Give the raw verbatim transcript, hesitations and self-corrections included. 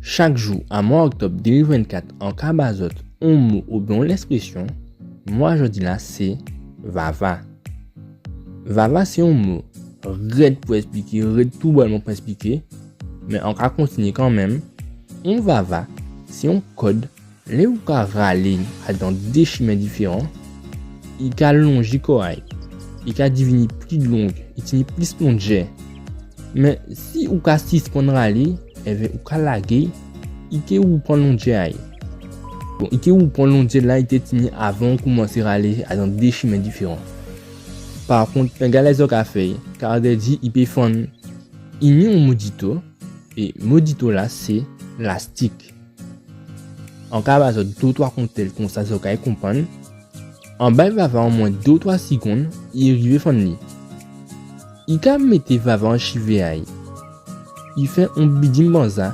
Chak jou a mwa òktòb dé mil vennkat, an ka ba zòt on mo oubyen on lèspresyon. Mo a jòdi-la sé vava. Vava sé on mo rèd pou èspliké, rèd toubòlman pou èspliké, mé an ka kontinyé kanmenm. On vava sé on kòd, lè ou ka ralé adan dé chimen diféran, i ka lonjé kò a-y, i ka divini pli long, i tini plis longè. Mé si ou ka sispann ralé, enben ou ka lagé, i ké woupran longè a-y. Bon, i ké woupran longè-la i té tini avan ou koumansé ralé adan dé chimen diféran. Pakont, pengad lèzòt ka fè-y, ka di i pé fann. I ni on mo dito, é mo dito-la sé lastik. An ka ba zòt dé ou twa kontèks konsa zòt kay konprann. An ba-y vava omwen dé ou twa sigonn, i rivé fann li. I ka mété vava an chivé a-y. I fè on bidim banza,